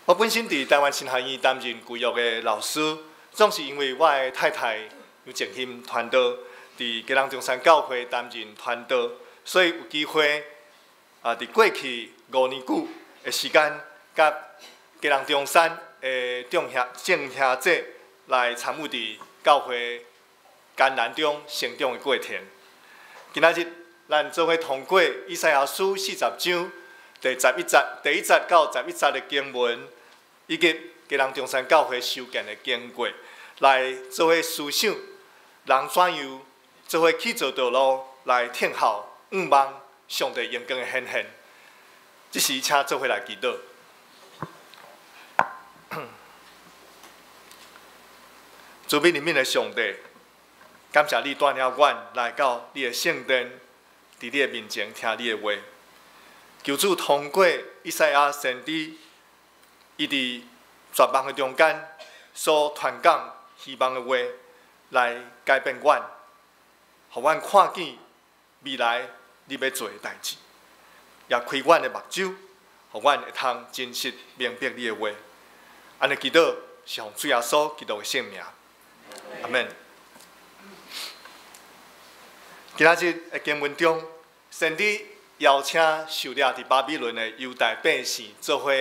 我本身佇台灣神學院擔任舊約的老師，總是因為我的太太楊靜欣傳道佇基隆中山教會擔任傳道，所以有機會啊，佇過去5年久的時間，佮基隆中山的眾兄眾兄姐來參與佇教會艱難中成長的過程。今仔日咱做伙通過以賽亞書40章第11節、第一節到十一節的經文，以及基隆中山教會修建的經過，來做伙思想人怎樣做伙去做道路，來聽候、向望上帝榮光的顯現。這時，請做伙來祈禱。慈悲憐憫的上帝，感謝你帶領阮來到你的聖殿，佇你的面前聽你的話。求主通過以賽亞先知，伊佇絕望的中間所傳講希望的話，來改變阮，予阮看見未來你欲做的代誌，也開阮的目睭，予阮會通真實明白你的話。按呢祈禱是奉主耶穌基督的聖名，阿們。今仔日的經文中，先知邀請受掠佇巴比倫的猶大百姓做伙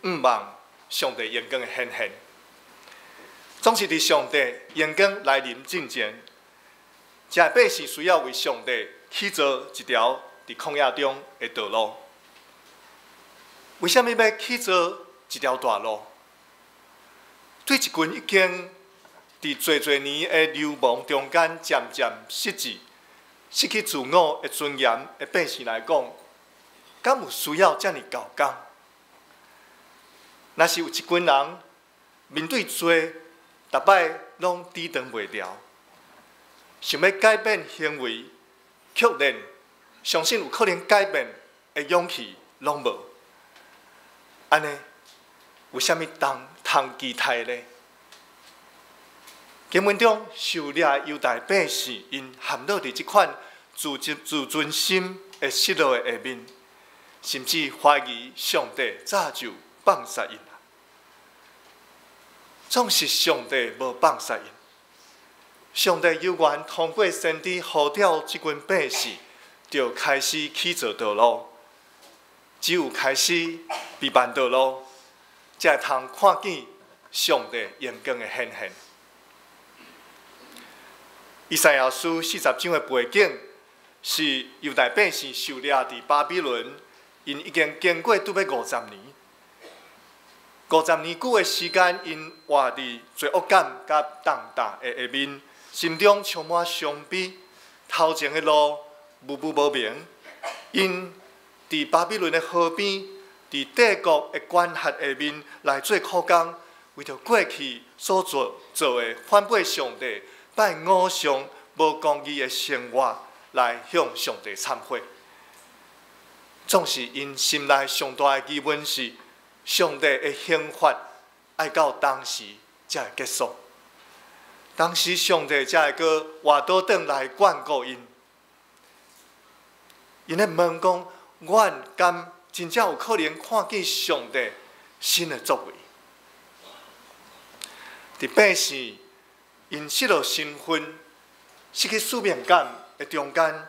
向望上帝榮光的顯現。總是佇上帝榮光來臨進前，這百姓需要為上帝起造一條佇曠野中的道路。為啥物欲起造一條大路？對一群已經佇濟濟年的流亡中間漸漸失志、失去自我的尊嚴的百姓來講，敢有需要遮爾厚工？若是有一群人面對罪，逐擺攏抵擋袂牢，想欲改變行為，卻連相信有可能改變的勇氣攏無，按呢有啥物通通期待呢？經文中受掠的猶大百姓，𪜶陷落佇這款自尊心的失落的下面，甚至懷疑上帝早就放殺𪜶。總是上帝無放殺𪜶，上帝猶原通過先知呼召這群百姓，就開始起造道路。只有開始備辦道路，才會通看見上帝榮光的顯現。以賽亞書40章的背景是猶大百姓受掠佇巴比倫，𪜶已經經過拄欲五十年。五十年久的時間，𪜶活佇罪惡感佮重擔的下面，心中充滿傷悲，頭前的路霧霧無明。𪜶佇巴比倫的河邊，佇帝國的管轄下面來做苦工，為著過去所做做的反背上帝、拜偶像、無公義的生活，來向上帝懺悔。總是𪜶心內上大的疑問是：上帝的刑罰愛到當時才會結束，當時上帝才會閣活倒轉來眷顧𪜶。𪜶咧問講：阮敢真正有可能看見上帝新的作為？佇百姓𪜶失落身份、失去使命感的中間，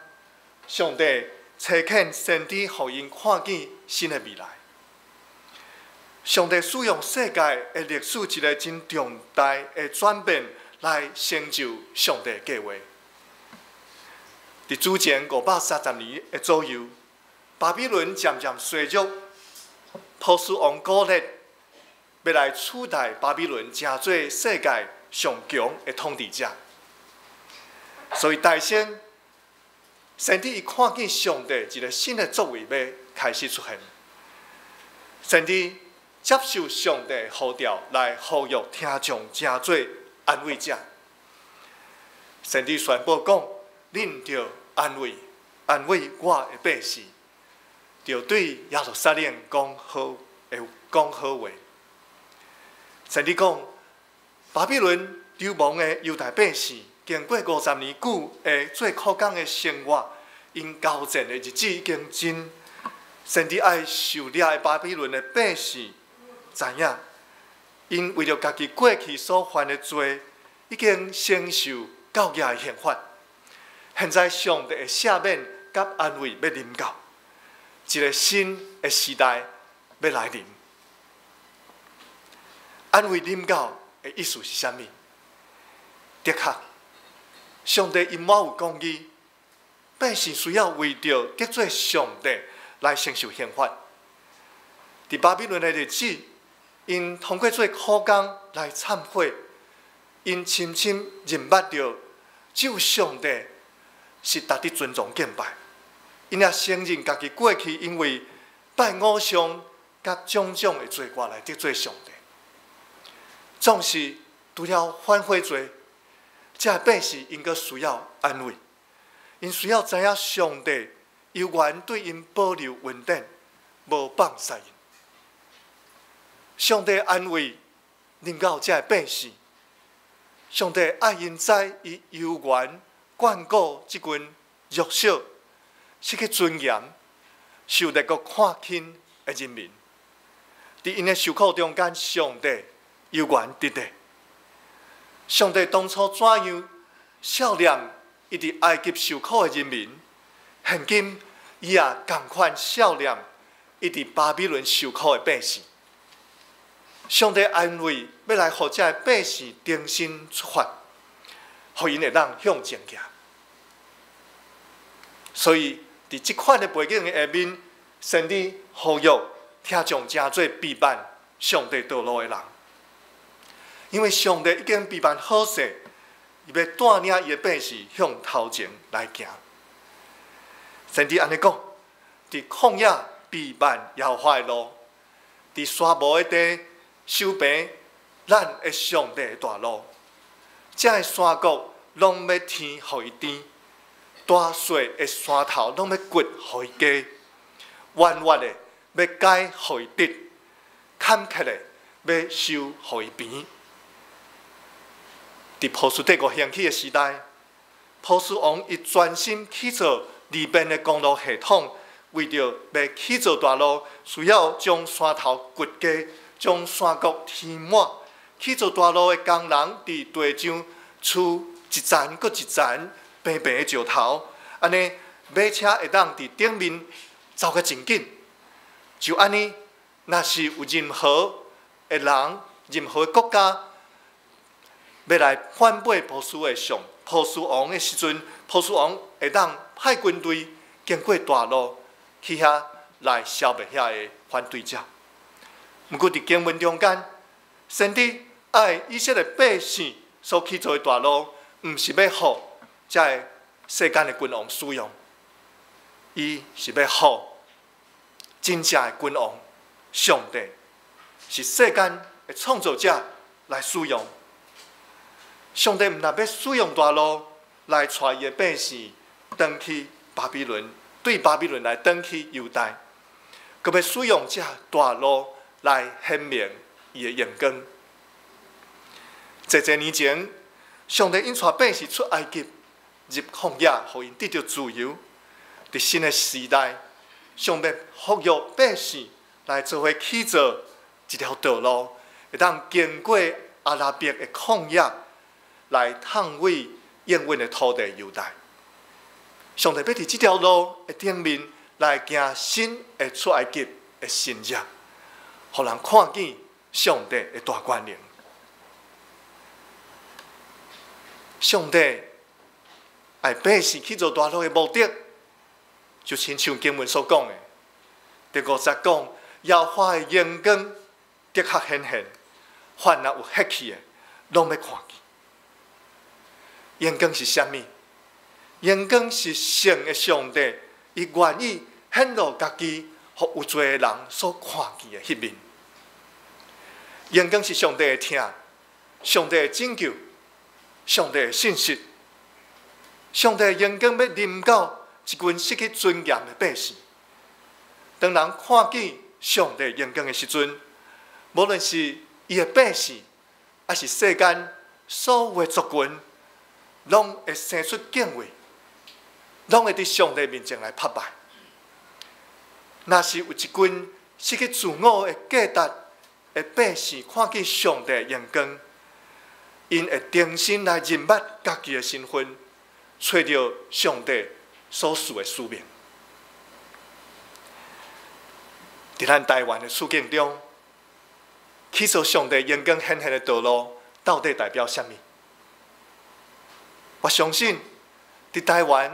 上帝差遣先知，予𪜶看見新的未來。上帝使用世界的歷史一個真重大的轉變來成就上帝的計劃。佇主前530年的左右，巴比倫漸漸衰弱，波斯王古列欲來取代巴比倫，成做世界上強的統治者。所以大先先知伊看見上帝一個新的作為欲開始出現，先知接受上帝呼召來呼籲聽眾成做安慰者。先知宣布講：恁著安慰安慰我的百姓，著對耶路撒冷講好的講好話。先知講，巴比倫流亡的猶大百姓，經過五十年久的做苦工的生活，𪜶交戰的日子已經真。先知愛受掠的巴比倫的百姓，知影，𪜶為著家己過去所犯的罪，已經承受教額的刑罰。現在上帝的赦免佮安慰欲臨到，一个新的時代欲來臨。安慰臨到的意思是啥物？的確，上帝伊滿有公義，百姓需要為著得罪上帝來承受刑罰。佇巴比倫的日子，𪜶通過做苦工來懺悔，𪜶深深認捌著只有上帝是值得尊崇敬拜。𪜶也承認家己過去因為拜偶像佮種種的罪過來得罪上帝。總是除了反悔罪，這个百姓𪜶閣需要安慰，𪜶需要知影上帝猶原對𪜶保留恩典，無放捨𪜶。上帝安慰臨到這个百姓，上帝愛𪜶知，伊猶原眷顧這群弱小、失去尊嚴、受列國看輕的人民。佇𪜶的受苦中間，上帝猶原佇咧。上帝當初怎樣赦免伊佇埃及受苦的人民，現今伊也仝款赦免伊佇巴比倫受苦的百姓。上帝安慰欲來予這个百姓重新出發，予𪜶會當向前行。所以，佇這款的背景的下面，先知呼籲聽眾誠濟備辦上帝道路的人，因為上帝已經備辦好勢，伊欲帶領伊的百姓向頭前來行。先知按呢講：佇曠野備辦耶和華的路，佇沙無的地修平咱的上帝的大路。這个山谷攏欲填予伊甜，大細的山頭攏欲掘予伊低，彎彎的欲改予伊直，坎坷的欲修予伊平。佇波斯帝國興起的時代，波斯王伊專心起造利便的公路系統，為著欲起造大路，需要將山頭掘低，將山谷填滿。起造大路的工人佇地上跙一層閣一層平平的石頭，按呢馬車會當佇頂面走甲真緊。就按呢，若是有任何的人、任何的國家欲來反背波斯的上波斯王的時陣，波斯王會當派軍隊經過大路去遐來消滅遐个反對者。毋過佇經文中間，先知愛以色列百姓所起造的大路，毋是欲予這个世間的君王使用，伊是欲予真正的君王上帝，是世間的創造者來使用。上帝毋但欲使用大路來帶伊的百姓轉去巴比倫，對巴比倫來轉去猶大，閣欲使用這大路來顯明伊的榮光。濟濟年前，上帝引帶百姓出埃及，入曠野，予𪜶得著自由。佇新的時代，上帝呼籲百姓來做伙起造一條道路，會當經過阿拉伯的曠野，來通往應允的土地猶大。上帝欲佇這條路的頂面來行新的出埃及的神跡，予人看見上帝的大權能。上帝愛百姓起造大路的目的，就親像經文所講的，第五節講，耶和華的榮光的確顯現，凡若有血氣的，攏欲看見。榮光是啥物？榮光是聖的上帝，伊願意顯露家己，予有罪的人所看見的彼面。榮光是上帝的疼，上帝的拯救，上帝的信實。上帝的榮光欲臨到一群失去尊嚴的百姓。當人看見上帝榮光的時陣，無論是伊的百姓，抑是世間所有的族群，攏會生出敬畏，攏會佇上帝面前來拍敗。若是有一群失去自我的價值的百姓看見上帝的榮光，𪜶會重新來認捌家己的身份，揣著上帝所賜的使命。佇咱台灣的處境中，去做上帝榮光顯現的道路，到底代表啥物？我相信，佇台灣，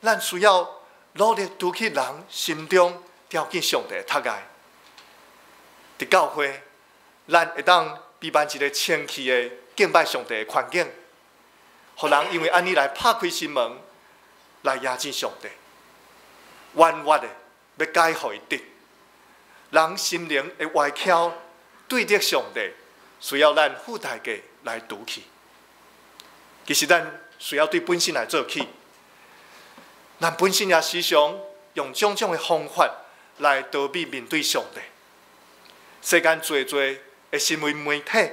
咱需要努力除去人心中條件上帝的窒礙。佇教會，咱會當備辦一个清氣的敬拜上帝的環境，予人因為按呢來拍開心門，來迎接上帝。婉約的欲解予伊得，人心靈的歪曲對著上帝，需要咱付代價來除去。其實咱需要對本身來做起，咱本身也時常用種種的方法來逃避面對上帝。世間濟濟的新聞媒體，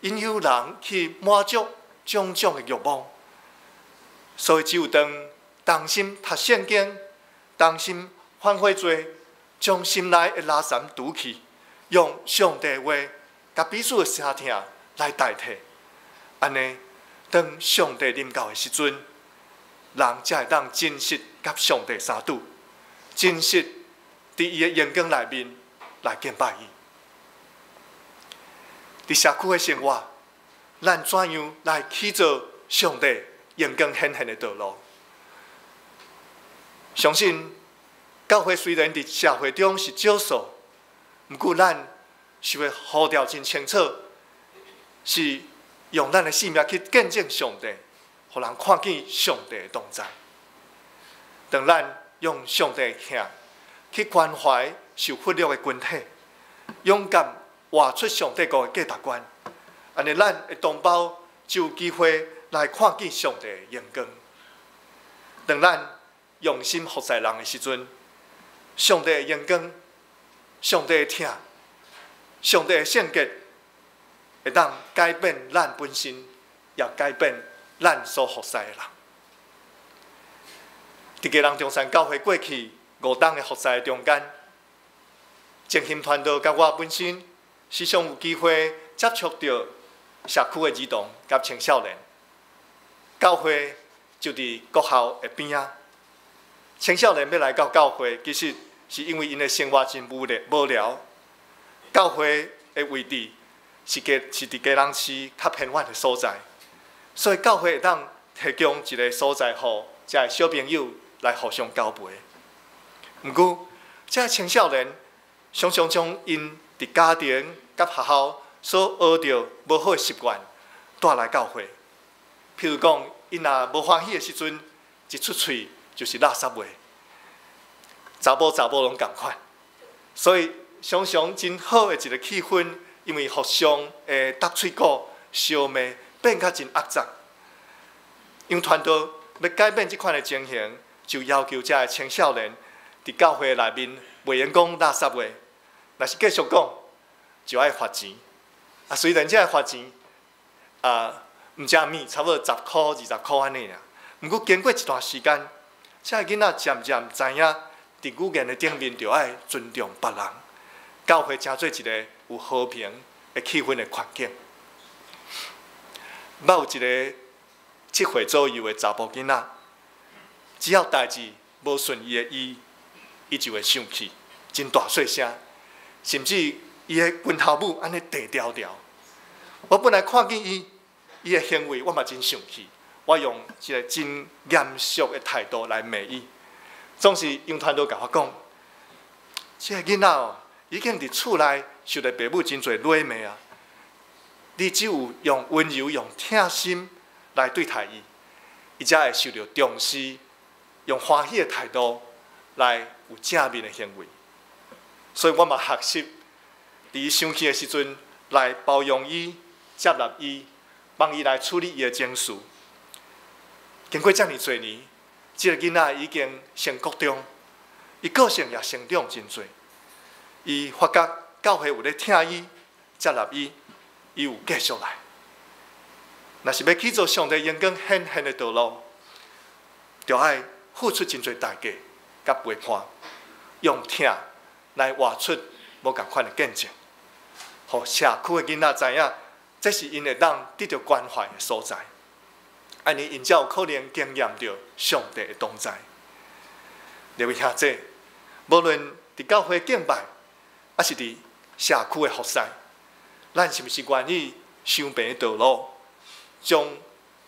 引誘人去滿足種種的慾望，所以只有當同心讀聖經，同心反悔罪，將心內的垃圾除去，用上帝話佮彼此的相疼來代替，按呢，當上帝臨到的時陣，人才會當真實佮上帝相拄，真實佇伊的榮光內面來敬拜伊。佇社區的生活，咱怎樣來去做上帝榮光顯現的道路？相信教會雖然佇社會中是少數，毋過咱受的呼召真清楚，是用咱的生命去見證上帝，予人看見上帝的同在。當咱用上帝的疼去關懷受忽略的群體，勇敢活出上帝國的價值觀，按呢咱的同胞就有機會來看見上帝的榮光。當咱用心服侍人的時陣，上帝的榮光、上帝的疼、上帝的聖潔，會當改變咱本身，也改變咱所服侍的人。佇基隆中山教會過去5冬的服侍的中間，靜心傳道佮我本身時常有機會接觸著社區的兒童佮青少年。教會就佇國校的邊仔。青少年欲來到教會，其實是因為𪜶的生活真無聊。無聊。教會的位置是佇基隆市較偏遠的所在，所以教會會當提供一个所在，予遮的小朋友來互相交陪。毋過，遮青少年常常將𪜶佇家庭佮學校所學著無好的習慣帶來教會。譬如講，𪜶若無歡喜的時陣，一出喙就是垃圾話，查某查某攏仝款，所以常常真好的一个氣氛，因為互相的搭喙鼓、相罵，變甲真齷髒。因傳道欲改變這款的情形，就要求遮的青少年佇教會內面袂用講垃圾話，若是繼續講，就愛罰錢。啊，雖然這个罰錢啊，毋遮物，差不多10箍、20箍按呢爾。毋過經過一段時間，遮个囡仔漸漸知影，佇語言的頂面著愛尊重別人，教會成做一个有和平的氣氛的環境。捌有一个7歲左右的查埔囡仔，只要代誌無順伊的意，伊就會生氣，真大細聲，甚至伊的拳頭母按呢趯牢牢。我本來看見伊，伊的行為，我嘛真生氣。我用一个真嚴肅的態度來罵伊，總是楊傳道共我講，這个囡仔哦，已經佇厝內受著爸母真濟辱罵啊。你只有用溫柔、用疼心來對待伊，伊才會受著重視，用歡喜的態度來有正面的行為。所以我嘛學習，佇伊生氣的時陣來包容伊、接納伊，幫伊來處理伊的情緒。經過遮爾濟年，這个囡仔已經升國中，伊個性也成長真濟。伊發覺教會有咧疼伊、接納伊，伊有繼續來。若是欲去做上帝榮光顯現的道路，就愛付出真濟代價佮陪伴，用疼來活出無仝款的見證。予社區的囡仔知影，這是𪜶會當得著關懷的所在。按呢，𪜶才有可能經驗著上帝的同在。列位兄弟，無論佇教會敬拜，抑是佇社區的服侍，咱是毋是願意傷平道路，將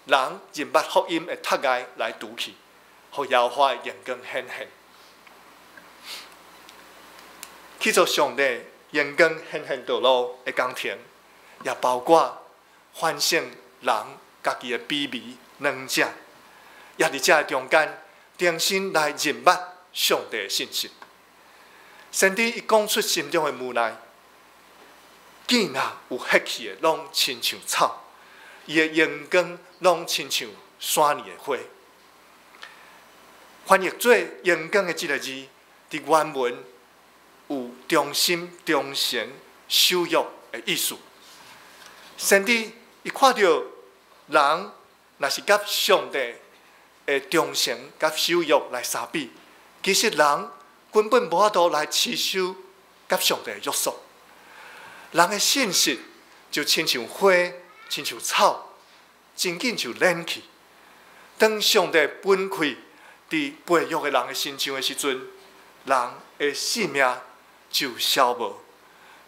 人認捌福音的窒礙來除去，予耶和華的榮光顯現？去做上帝榮光顯現道路的工程，也包括反省人家己的卑微軟弱，也佇這中間重新來認捌上帝的信實。先知伊講出心中的無奈，見若有血氣的，攏親像草；伊的榮光攏親像山裡的花。翻譯做榮光的這个字，佇原文有忠心、忠誠、守約的意思。先知伊看著人，若是佮上帝的忠誠佮守約來相比，其實人根本無法度來持守佮上帝的約束。人的信實就親像花，親像草，真緊就蔫去。當上帝噴氣佇背約的人的身上的時陣，人的性命就消無，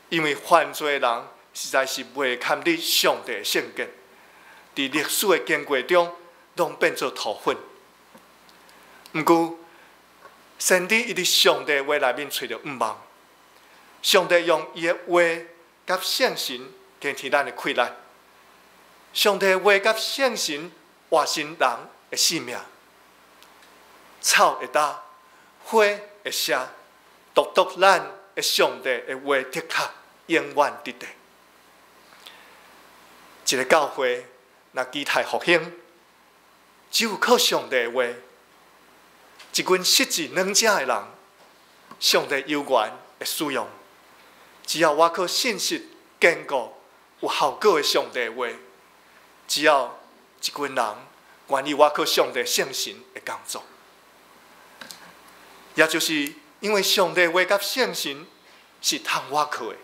因為犯罪的人實在是袂堪得上帝的聖潔，佇歷史的經過中，攏變做塗粉。毋過，先知伊佇上帝話內面揣著向望，上帝用伊的話佮聖神加添咱的氣力，上帝話佮聖神活新人的性命。草會焦，花會謝，獨獨咱的上帝的話的確永遠佇地。一个教會若期待復興，只有靠上帝的話。一群失志軟弱的人，上帝猶原會使用。只要倚靠信實堅固、有效果的上帝話，只要一群人願意倚靠上帝聖神的工作，也就是因為上帝話佮聖神是通倚靠的，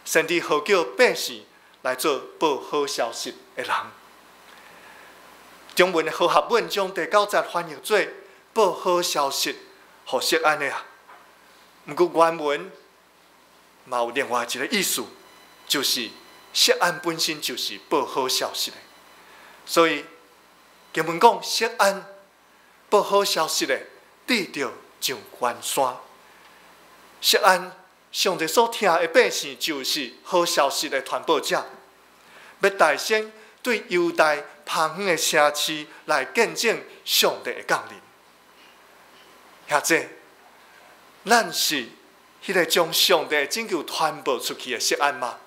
先知號召百姓來做報好消息的人。中文的和合本將第九節翻譯做報好消息，予錫安的啊。毋過原文嘛有另外一個意思，就是錫安本身就是報好消息的。所以經文講錫安報好消息的，得著上懸山。錫安上帝所疼的百姓，就是好消息的傳報者，欲帶先對猶大旁遠的城市來見證上帝的降臨。兄弟，咱是彼个將上帝的拯救傳播出去的錫安嗎？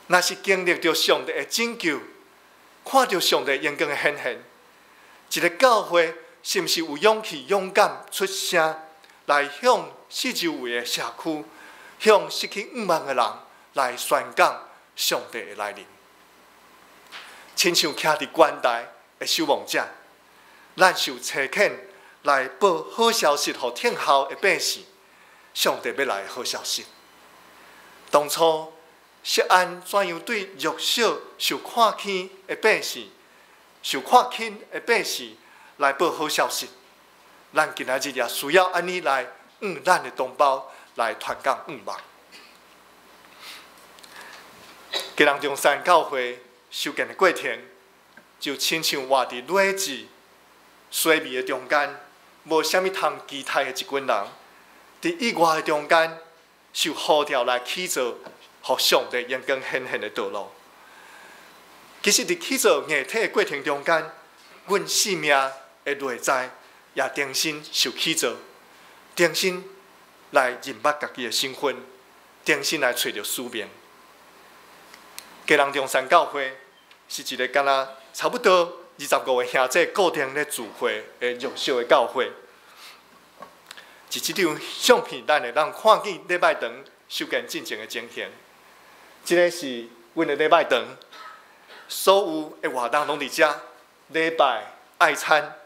若是經歷著上帝的拯救，看著上帝榮光的顯現，一个教會是毋是有勇氣、勇敢出聲來向四周圍的社區、向失去向望的人來宣講上帝的來臨？親像徛佇懸台的守望者，咱受差遣來報好消息，予聽候的百姓，上帝欲來的好消息。當初錫安怎樣對弱小受看輕的百姓、受看輕的百姓來報好消息，咱今仔日也需要按呢來向咱的同胞來傳講向望。基隆中山教會修建的過程，就親像活佇劣質衰微的中間，無啥物通期待的一群人，佇意外的中間，受呼召來起造，予上帝榮光顯現的道路。其實，佇起造硬體的過程中間，阮性命的內在也重新受起造，重新來認捌家己的身份，重新來揣著使命。基隆中山教會是一个敢若差不多25个兄弟固定咧聚會的弱小的教會。佇這張相片，咱會當看見禮拜堂修建進前的情形。這个是阮的禮拜堂，所有的活動攏佇遮，禮拜、愛餐、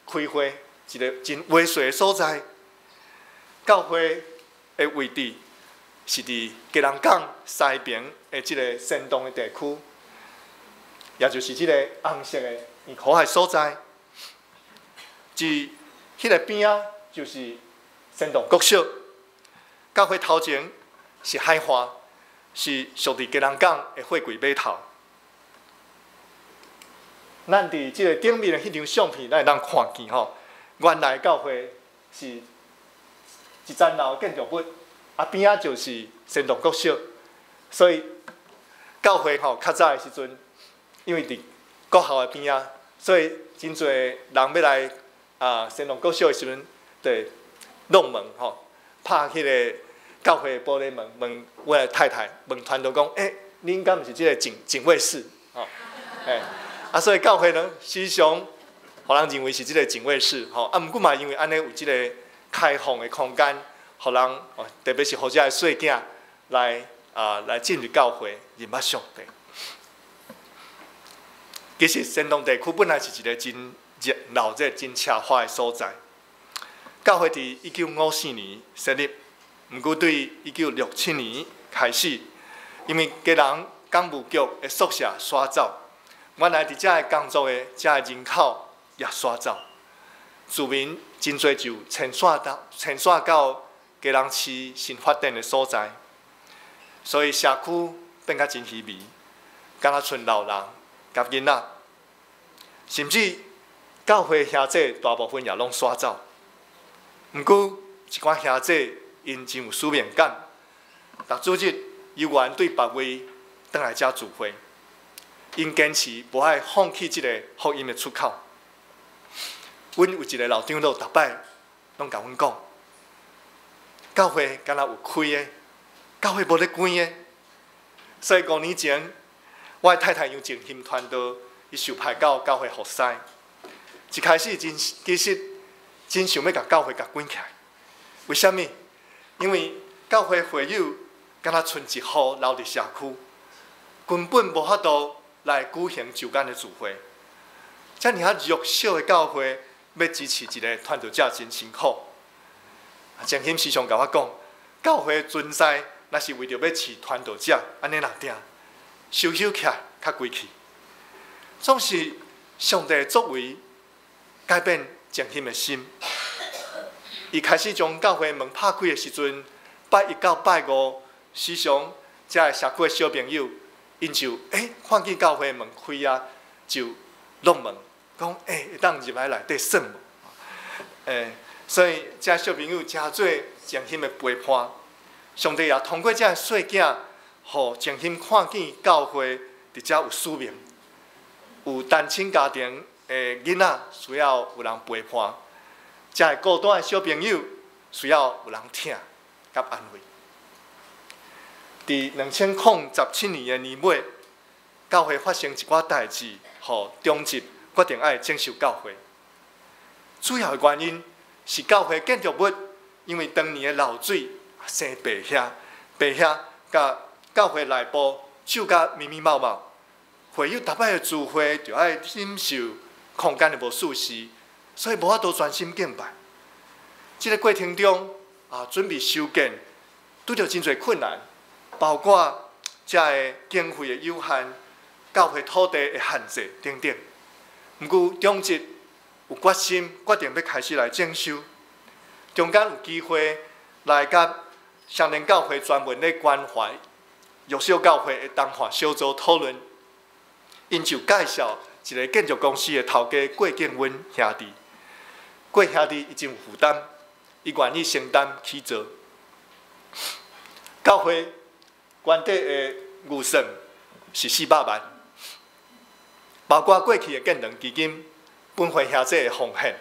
開會，一个真猥瑣的所在。教會的位置是佇基隆港西爿的這个仙洞的地區，也就是這个紅色的圓箍的所在。佇彼个邊仔就是仙洞國小，教會頭前是海岸，是屬佇基隆港的貨櫃碼頭。咱佇這个頂面的彼張相片，咱會當看見吼，原來教會是一層樓建築物，啊邊仔就是仙洞國小，所以教會吼較早的時陣，因為佇國校的邊仔，所以真濟人欲來仙洞國小的時陣，就會弄門吼，拍彼个教會的玻璃門，問我的太太，問傳道講：欸，恁敢毋是這个警衛室？吼，欸，啊，所以教會呢，時常予人認為是這个警衛室，吼，啊，毋過嘛，因為按呢有這个開放的空間，予人，哦，特別是予遮的細囝來進入教會，認捌上帝。其實仙洞地區本來是一个真熱鬧熱、真奢華的所在。教會佇1954年設立，毋過對1967年開始，因為基隆港務局的宿舍徙走，原來佇遮的工作的遮的人口也徙走，住民真濟就遷徙到基隆市新發展的所在，所以社區變甲真稀微，敢若賰老人佮囡仔，甚至教會兄弟大部分也攏徙走。毋過一寡兄弟𪜶真有使命感，逐主日猶原對別位轉來遮聚會，𪜶堅持無愛放棄這个福音的出口。阮有一个老長老，逐擺攏共阮講，教會敢若有開的，教會無咧關的。所以5年前，我的太太楊靜欣傳道，伊受派到教會服侍。一開始真其實真想欲共教會共關起來，為啥物？因為教會會友敢若賰一戶留佇社區，根本無法度來舉行周間的聚會。遮爾仔弱小的教會，欲支持一个傳道者真辛苦。靜欣時常共我講，教會存在，若是為著欲飼傳道者，按呢若定，收收起來較規氣。總是上帝作為改變靜欣的心。伊開始將教會門拍開的時陣，拜一到拜五，時常遮个社區的小朋友，𪜶就欸看見教會門開啊，就挵門，講欸會當入來內底耍無？欸，所以遮小朋友誠做靜欣的陪伴。上帝也通過遮个細囝，予靜欣看見教會佇遮有使命，有單親家庭的囡仔需要有人陪伴，遮个孤單的小朋友需要有人疼佮安慰。佇2017年的年尾，教會發生一寡代誌，予長執決定愛整修教會。主要的原因是教會建築物因為長年的漏水生白蟻，白蟻共教會內部蛀甲密密麻麻，會友逐擺的聚會就愛忍受空間的無舒適，所以無法度專心敬拜。這个過程中啊，準備修建，拄著真濟困難，包括遮个經費的有限、教會土地的限制等等。毋過長執有決心，決定欲開始來整修。中間有機會來佮雙連教會專門咧關懷弱小教會的談話小組討論，𪜶就介紹一个建築公司的頭家郭建溫兄弟。郭兄弟伊真有負擔，伊願意承擔去做。教會原底的預算是400萬，包括過去的建堂基金、本會兄弟的奉獻，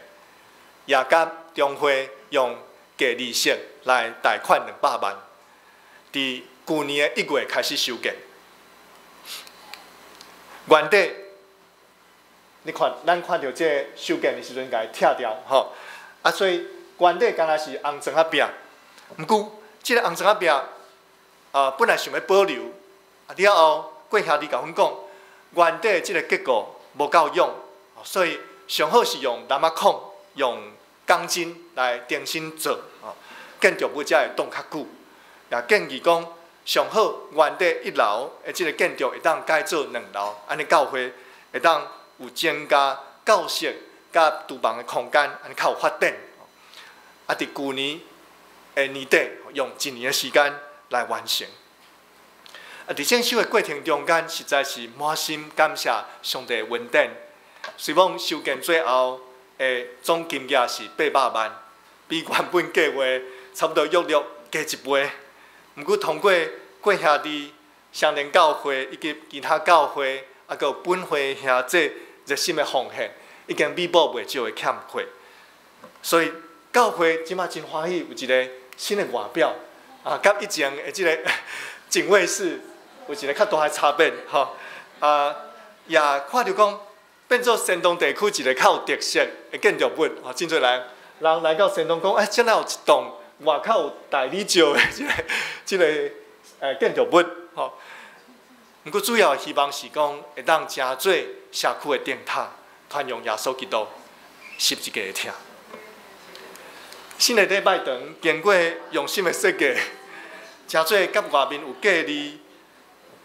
也佮中會用低利息來貸款200萬，佇舊年的1月開始修建。原底，你看，咱看著這个修建的時陣，共伊拆掉，吼，啊，所以原底敢若是紅磚仔壁，毋過這个紅磚仔壁啊，本來想欲保留，啊，了後郭兄弟共阮講，原底這个結構無夠用，所以上好是用藍仔孔，用鋼筋來重新做，建築物才會擋較久。也建議講，上好原底一樓的這个建築會當改做兩樓，按呢教會會當有增加教室佮廚房的空間，按呢較有發展。啊，佇舊年的年底，用一年的時間來完成。啊，佇整修的過程中間，實在是滿心感謝上帝的恩典。雖罔修建最後的總金額是800萬，比原本計畫差不多約略加一倍。毋過通過各兄弟雙連教會以及其他教會，啊，閣有本會兄弟熱心的奉獻，已經彌補袂少的欠缺。所以教會這馬真歡喜有一个新的外表，啊，佮以前的這个警衛室有一个較大的差別，吼。啊，也看著講變做仙洞地區一个較有特色的建築物，吼，真濟人人來到仙洞講，欸，這哪有一棟外口有大理石的這个建築物，吼。毋過主要的希望是講會當成做社區的燈塔，傳揚耶穌基督十字架的疼。新的禮拜堂經過用心的設計，成做佮外面有隔離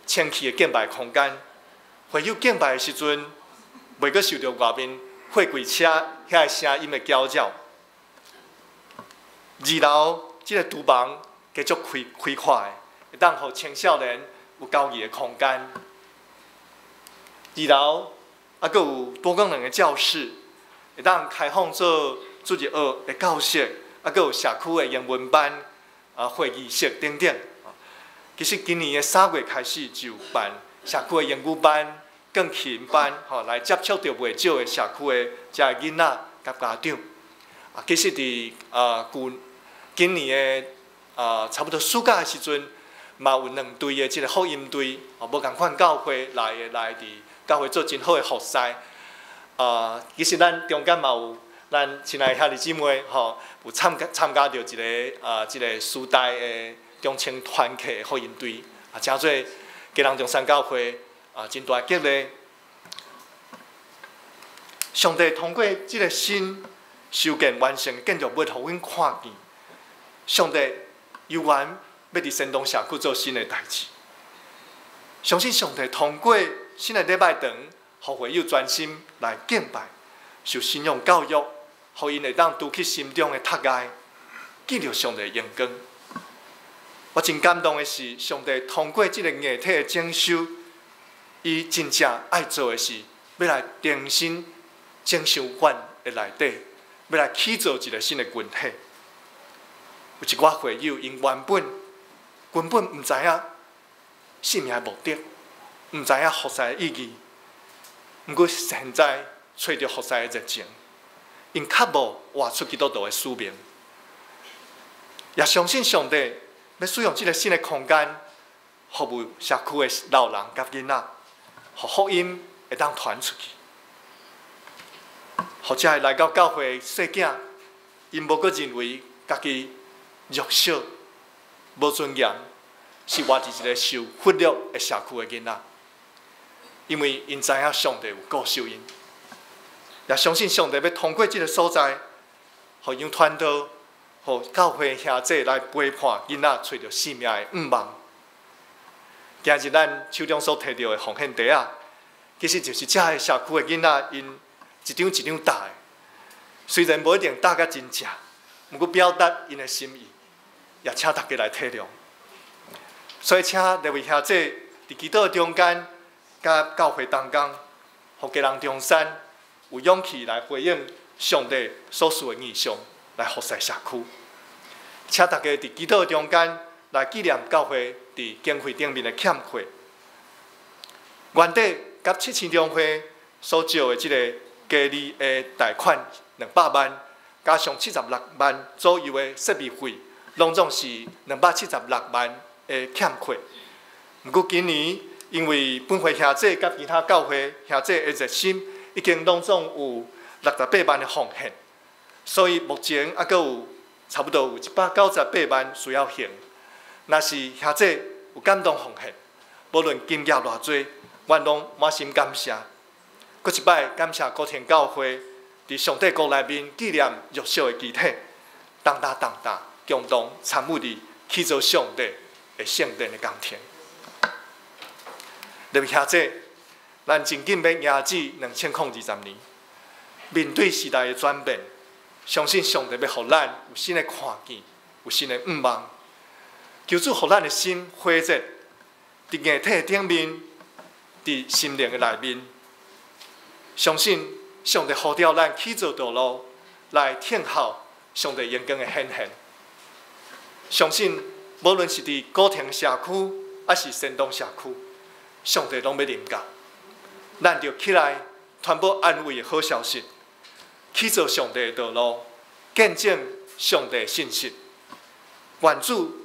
清氣的敬拜空間。會友敬拜的時陣，袂閣受著外面貨櫃車遐个聲音的攪擾。二樓這个廚房繼續開開闊的，會當予青少年有交誼的空間。二樓啊，閣有多功能的教室，會當開放做主日學的教室，啊，閣有社區的英文班、啊會議室等等。其實今年的3月開始就辦社區的英語班、鋼琴班，吼，來接觸著袂少的社區的遮个囡仔佮家長。啊，其實佇啊舊今年的啊差不多暑假的時陣，嘛有兩隊的這个福音隊，哦，無仝款教會來的來佇教會做真好的服侍。啊，其實咱中間嘛有咱親愛的兄弟姊妹，吼，有參加參加著一个啊，這个師大的中青團契的福音隊，啊，成做基隆中山教會啊，真大的激勵。上帝通過這个新修建完成建築物，予阮看見，上帝猶原欲佇仙洞社區做新的代誌。相信上帝通過新的禮拜堂，予會友專心來敬拜，受信仰教育，予𪜶會當除去心中的窒礙，見著上帝的榮光。我真感動的是，上帝通過這个硬體的整修，伊真正愛做的是，欲來重新整修阮的內底，欲來起造一个新的群體。有一寡會友，𪜶原本根本毋知影生命的目的，毋知影服侍的意義。毋過現在揣著服侍的熱情，𪜶渴慕活出基督徒的使命，也相信上帝欲使用這个新的空間，服務社區的老人佮囡仔，予福音會當傳出去，予遮个來到教會的細囝，𪜶無閣認為家己弱小、無尊嚴，是活佇一个受忽略的社區的囡仔，因為𪜶知影上帝有顧惜𪜶，也相信上帝欲通過這个所在，予楊傳道、予教會兄弟來陪伴囡仔，揣著生命的向望。今日咱手中所提著的奉獻袋仔，其實就是遮个社區的囡仔，𪜶一張一張貼的，雖然無一定貼甲真正，毋過表達𪜶的心意，也請大家來體諒。所以，請列位兄弟佇祈禱中間，佮教會同工，予基隆中山有勇氣來回應上帝所賜的異象，來服侍社區。請大家佇祈禱中間來紀念教會佇經費頂面的欠缺。原底佮七星中會所借的這个低利的貸款200萬，加上76萬左右的設備費，攏總是276萬的欠缺。毋過今年因為本會兄弟佮其他教會兄弟的熱心，已經攏總有68萬的奉獻，所以目前猶閣有差不多有198萬需要還。若是兄弟有感動奉獻，無論金額偌濟，阮攏滿心感謝。閣一擺感謝國天教會佇上帝國內面紀念弱小的肢體，同擔重擔，共同參與佇去做上帝的聖殿的工程。特別兄弟，咱真緊欲迎至2020年，面對時代的轉變，相信上帝欲予咱有新的看見，有新的向望。求主予咱的心火熱，佇硬體的頂面，佇心靈的內面，相信上帝呼召咱去做道路，來聽候上帝榮光的顯現。相信無論是佇古亭社區，抑是仙洞社區，上帝攏欲臨到，咱就起來傳播安慰的好消息，去做上帝的道路，見證上帝的信實。願主